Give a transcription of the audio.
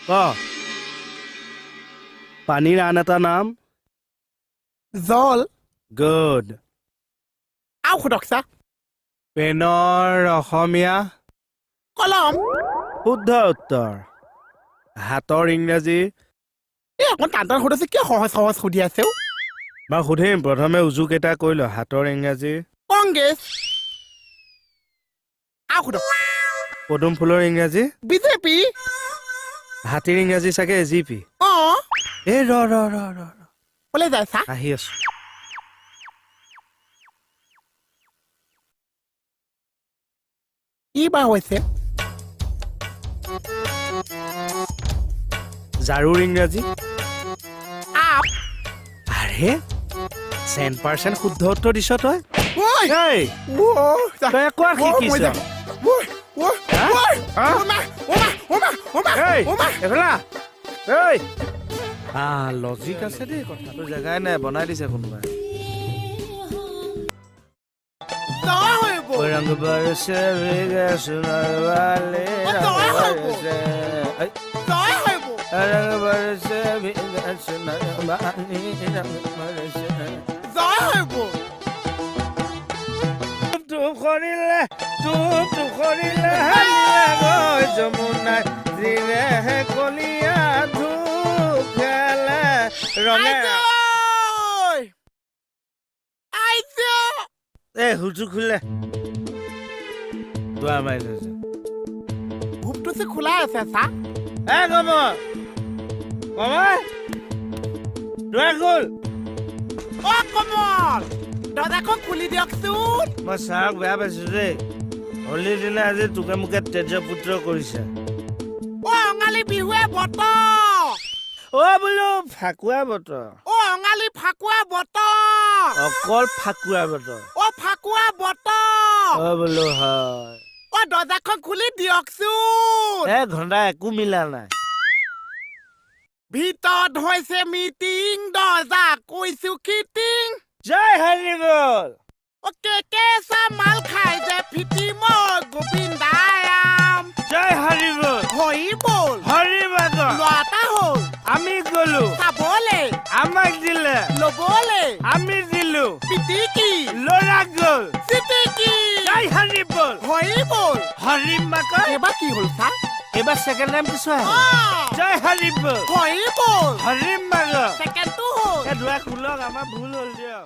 ক, পানীৰ আন এটা নাম? জল। গুড। আৰু সোধক ছাৰ। পেনৰ অসমীয়া? কলম। শুদ্ধ উত্তৰ। হাতৰ ইংৰাজী? এই অকণ টান টান সুধিছে, কিয় সহজ সহজ সুধি আছে অ'? বাৰু, সুধিম, প্ৰথমে উজু কেইটা কৈ ল। হাতৰ ইংৰাজী? কংগ্ৰেছ। আৰু সোধক। পদুম ফুলৰ ইংৰাজী? বিজেপি। হাতীৰ ইংৰাজী চাগে এজিপি। অ। এই ৰ ৰ ৰ ৰ ৰ। ক'লে যায় চা? আহি আছো। কি বা হৈছে? ঝাৰুৰ ইংৰাজী? আপ। আৰে, 10% শুদ্ধ উত্তৰ দিছ তই। ঐ! এই! ঐ, যা। তই ক'ত ঐ, মই শিকিছ? যাম। ঐ, ঐ, হা? ঐ, হা? ঐ মা, ঐ মা, ঐ মা, ঐ মা, এই, ঐ মা। এইফালে আহ। এই লজিক আছে দেই কথাটো, জেগাই নাই, বনাই দিছে কোনোবাই। জয় হৈ বল। ৰং বৰছে ভেগা সোণাৰ বালি, ৰং জয় হৈ বৰছে, এই, জয় হৈ বল। ৰং বৰছে ভেগা সোণাৰ বালি, ৰং বৰছে। জয় হৈ বল। টোপটো সৰিলে, টোপটো সৰিলে গৈ যমুনাই জিৰে কলীয়া ধূপ খেলে ৰঙে। আইজৈ! আইজৈ! এই হুলটো খুলিলে দুৱাৰ মাৰি থৈছে। হুপটো যে খোলা আছে চা। এ কমল, কমল, দুৱাৰ খোল। অ কমল, দৰ্জাখন খুলি দিয়কচোন। মই ছাৰক বেয়া পাইছো দেই, হোলীৰ দিনা আজি তোকে মোকে তেজপুত্ৰ কৰিছে। অ অঙালী বিহুৱে বতৰ। অ বোলো ফাকুৱা বতৰ। অ অঙালী ফাকুৱা বতৰ। অকল ফাকুৱা বতৰ। অ ফাকুৱা বতৰ। অ বোলো হয়। অ দৰ্জাখন খুলি দিয়কচোন। এ ঘণ্টা একো মিলা নাই। ভিতৰত হৈছে মিটিং, দৰ্জা কৈছো খিটিং। জয় হৰি বল। অ কে কেঁচা মাল খাই যে ফিটি মই গোবিন্দাৰাম। জয় হৰি বল। হৰি বল। হৰি বাগ। ল'ৰা এটা হ'ল। আমি গলো চাবলে। আমাক দিলে। ল'বলে। আমি দিলো। পিটিকি। ল'ৰা গ'ল। চিটিকি। জয় হৰি বল। হৰি বল। হৰি মাক। এইবাৰ কি হ'ল চা? এইবাৰ ছেকেণ্ড টাইম পিছুৱাই অ আহিল। জয় হৰি বল। হৰি বল। হৰি মাক। ছেকেণ্ডটো হ'ল। এই দুৱাৰ খোলক, আমাৰ ভুল হ'ল দিয়ক।